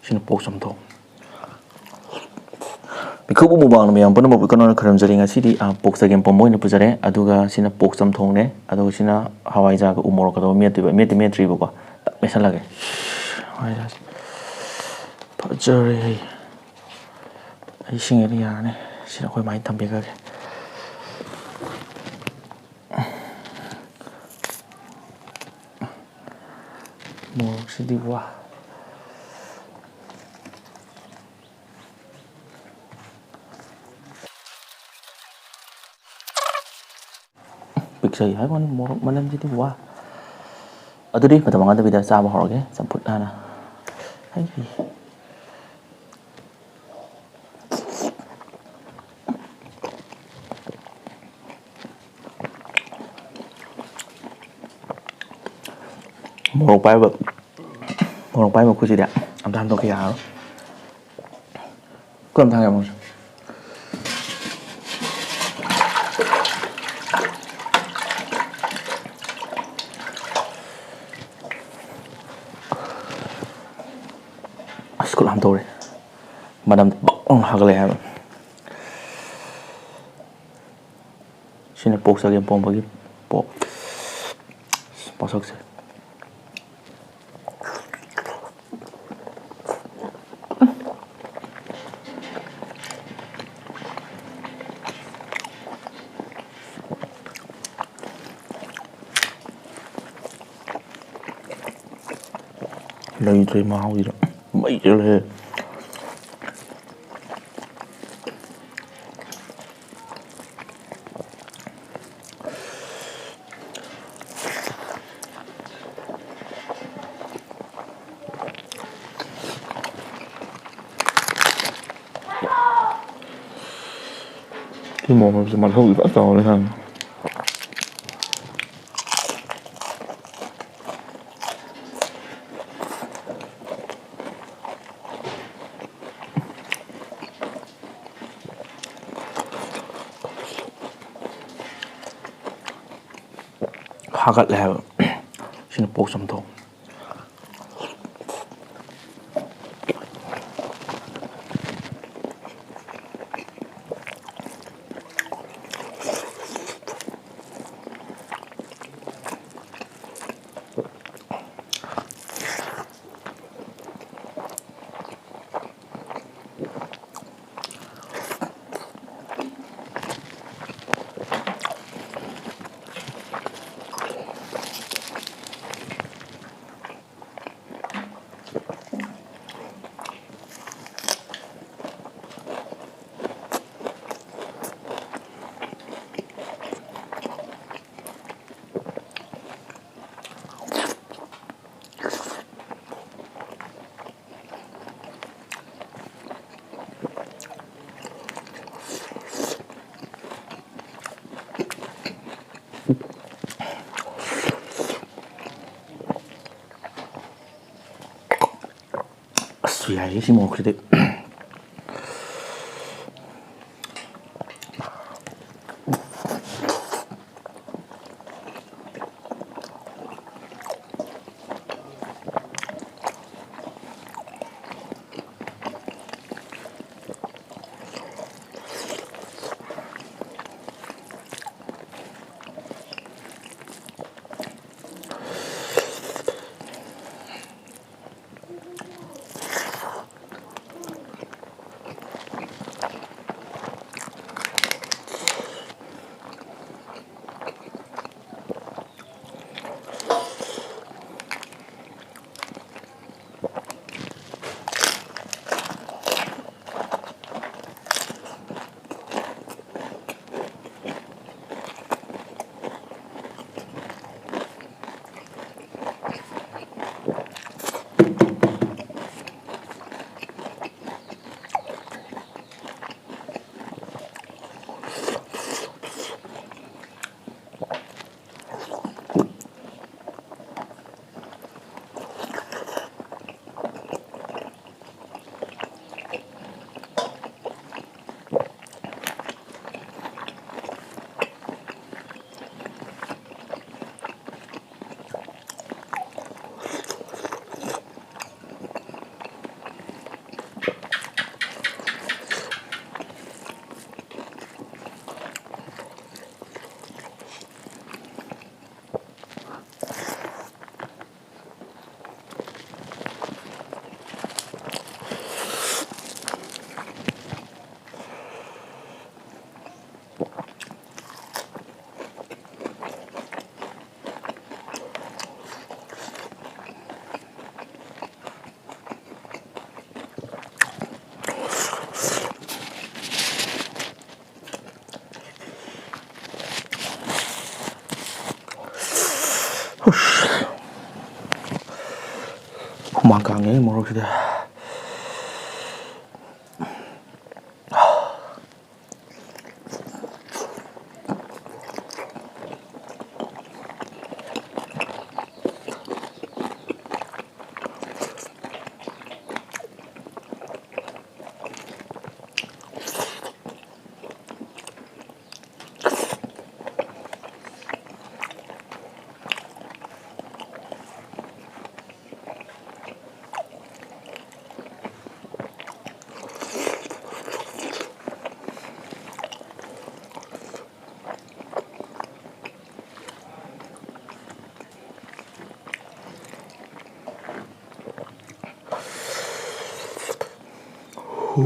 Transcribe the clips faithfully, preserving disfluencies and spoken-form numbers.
ꯁꯤꯅ ꯄꯣꯛ ꯆꯝꯊꯣꯡ꯫ ꯃꯤꯀꯨꯞ ꯃꯨꯛꯕꯥꯡꯅ ꯃꯌꯥꯝ ꯄꯨꯝꯅꯃꯛꯄꯨ ꯏꯀꯥꯏ ꯈꯨꯝꯅꯅ ꯈꯨꯔꯨꯝꯖꯔꯤ꯫ ꯉꯁꯤꯗꯤ, ꯑ, ꯄꯣꯛ ꯆꯒꯦꯝ ꯄꯣꯝꯕ ꯑꯣꯏꯅ ꯄꯨꯖꯔꯦ꯫ ꯑꯗꯨꯒ ꯁꯤꯅ ꯄꯣꯛ ꯆꯝꯊꯣꯡꯅꯦ꯫ ꯑꯗꯨꯒ ꯁꯤꯅ ꯍꯋꯥꯏꯖꯥꯔꯒ ꯎ ꯃꯣꯔꯣꯛꯀ ꯇꯧꯔꯒ ꯃꯦꯠꯇꯣꯏꯕ꯫ ꯃꯦꯠꯇꯤ ꯃꯦꯠꯇ꯭ꯔꯤꯕꯀꯣ꯫ ꯇꯛ ꯃꯦꯠꯁꯜꯂꯒꯦ꯫ ꯍꯋꯥꯏꯖꯥꯔꯁꯦ ꯐꯖꯔꯦ꯫ ꯑꯩ ꯏꯁꯤꯡ ꯍꯦꯛꯇ ꯌꯥꯔꯅꯤ꯫ ꯁꯤꯅ ꯑꯩꯈꯣꯏ ꯃꯥꯏ ꯊꯝꯕꯤꯈ꯭ꯔꯒꯦ꯫ ꯃꯣꯔꯣꯛꯁꯤꯗꯤ ꯋꯥ꯫ ꯄꯤꯛꯆꯩ ꯍꯥꯏꯕ ꯋꯥꯅꯤ, ꯃꯣꯔꯣꯛ ꯃꯅꯝꯁꯤꯗꯤ ꯋꯥ꯫ ꯑꯗꯨꯗꯤ ꯃꯇꯝ ꯃꯥꯡꯍꯟꯗꯕꯤꯗ ꯆꯥꯕ ꯍꯧꯔꯒꯦ, ꯆꯝꯐꯨꯠ ꯍꯥꯟꯅ꯫ ꯑꯩ ꯃꯣꯔꯣꯛ ꯄꯥꯏꯕ, ꯃꯣꯔꯣꯛ ꯄꯥꯏꯕ ꯈꯨꯠꯁꯤꯗꯤ ꯑꯝꯇ ꯍꯟꯗꯣꯛꯀꯦ ꯌꯥꯔꯔꯣꯏ꯫ ꯈꯨꯠ ꯑꯝꯇ ꯍꯥꯡꯒꯦ ꯃꯣꯔꯣꯛꯁꯦ꯫ ꯑꯁ, ꯈꯨꯠ ꯍꯥꯝꯗꯣꯛꯎꯔꯦ꯫ ꯃꯅꯝ ꯕꯛ ꯂꯥꯎꯅ ꯍꯥꯒꯠꯂꯛꯑꯦ ꯍꯥꯏꯕ꯫ ꯁꯤꯅ ꯄꯣꯛ ꯆꯒꯦꯝ ꯄꯣꯝꯕꯒꯤ ꯄꯣꯛ ꯄꯣꯠꯁꯛꯁꯦ꯫ ꯂꯩꯇ꯭ꯔꯦ ꯃꯍꯥꯎꯁꯤꯗ꯫ ꯃꯩ ꯆꯠꯂꯦ꯫ ꯁꯤ ꯃꯣꯔꯣꯛꯁꯦ ꯃꯊꯧꯗꯤ ꯐꯖ ꯇꯧꯔꯦ ꯍꯥꯏꯕ꯫ ꯍꯥꯒꯠꯂꯦ ꯍꯥꯏꯕ꯫ ꯁꯤꯅ ꯄꯣꯛ ꯆꯝꯊꯣꯡ꯫ ꯑꯁ, ꯌꯥꯏꯌꯦ ꯁꯤ ꯃꯣꯔꯣꯛꯁꯤꯗꯤ꯫ ꯍꯨꯃꯥꯡ ꯀꯥꯡꯉꯦ ꯃꯣꯔꯣꯛꯁꯤꯗꯤ꯫ ꯎ꯫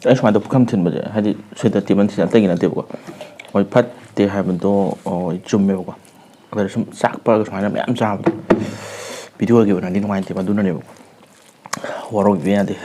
ꯑꯩ ꯁꯨꯃꯥꯏꯅ ꯄꯨꯈꯝ ꯊꯤꯟꯕꯁꯦ, ꯍꯥꯏꯗꯤ ꯁꯤꯗ ꯇꯦꯕꯜ ꯊꯤꯟ ꯑꯇꯩꯒꯤ ꯅꯠꯇꯦꯕꯀꯣ, ꯃꯣꯏ ꯐꯠꯇꯦ ꯍꯥꯏꯕꯗꯣ, ꯑꯣ, ꯆꯨꯝꯃꯦꯕꯀꯣ꯫ ꯑꯗꯨꯗ ꯁꯨꯝ ꯆꯥꯛ ꯄꯛꯑꯒ ꯁꯨꯃꯥꯏꯅ ꯃꯌꯥꯝ ꯆꯥꯕꯗꯣ ꯚꯤꯗꯤꯑꯣꯒꯤ ꯑꯣꯏꯅꯗꯤ ꯅꯨꯡꯉꯥꯏꯇꯦꯕ, ꯑꯗꯨꯅꯅꯦꯕ꯫ ꯋꯥꯔꯧꯕꯤꯕ ꯌꯥꯗꯦ꯫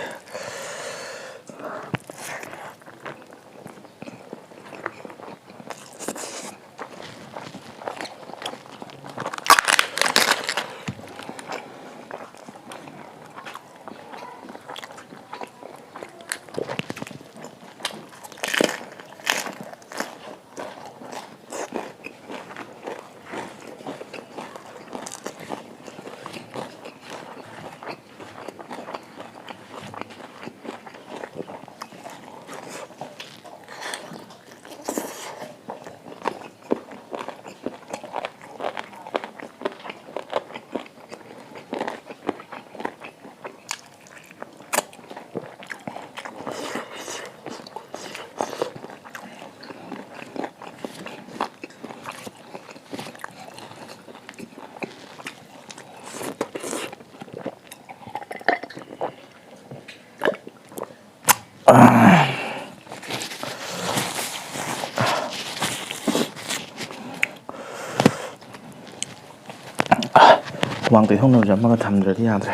ꯍꯨꯃꯥꯡ ꯇꯩꯊꯣꯛꯅꯕꯁꯦ ꯑꯃꯒ ꯊꯝꯗ꯭ꯔꯗꯤ ꯌꯥꯗ꯭ꯔꯦ꯫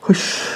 ꯍꯨꯏꯁ꯫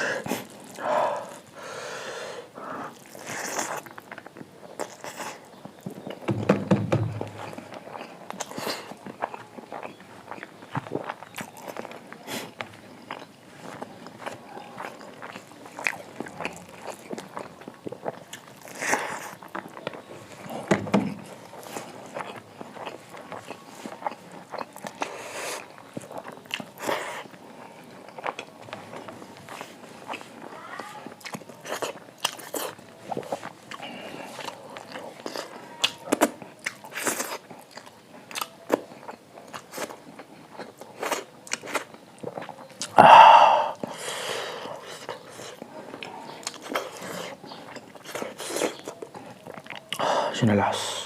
ꯁꯤꯅ ꯂꯥꯁ꯫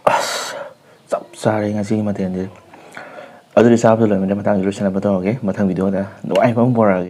ꯑꯁ, ꯆꯞ ꯆꯥꯔꯦ ꯉꯁꯤꯒꯤ ꯃꯊꯦꯜꯁꯦ꯫ ꯑꯗꯨꯗꯤ ꯆꯥꯕꯗ ꯂꯣꯏꯕꯗ ꯃꯇꯥꯡꯁꯤ ꯂꯣꯏꯁꯤꯟꯅꯕ ꯇꯧꯔꯒꯦ꯫ ꯃꯊꯪ ꯚꯤꯗꯤꯑꯣꯗ ꯅꯨꯡꯉꯥꯏꯕ ꯑꯃ ꯄꯨꯔꯛꯑꯒꯦ꯫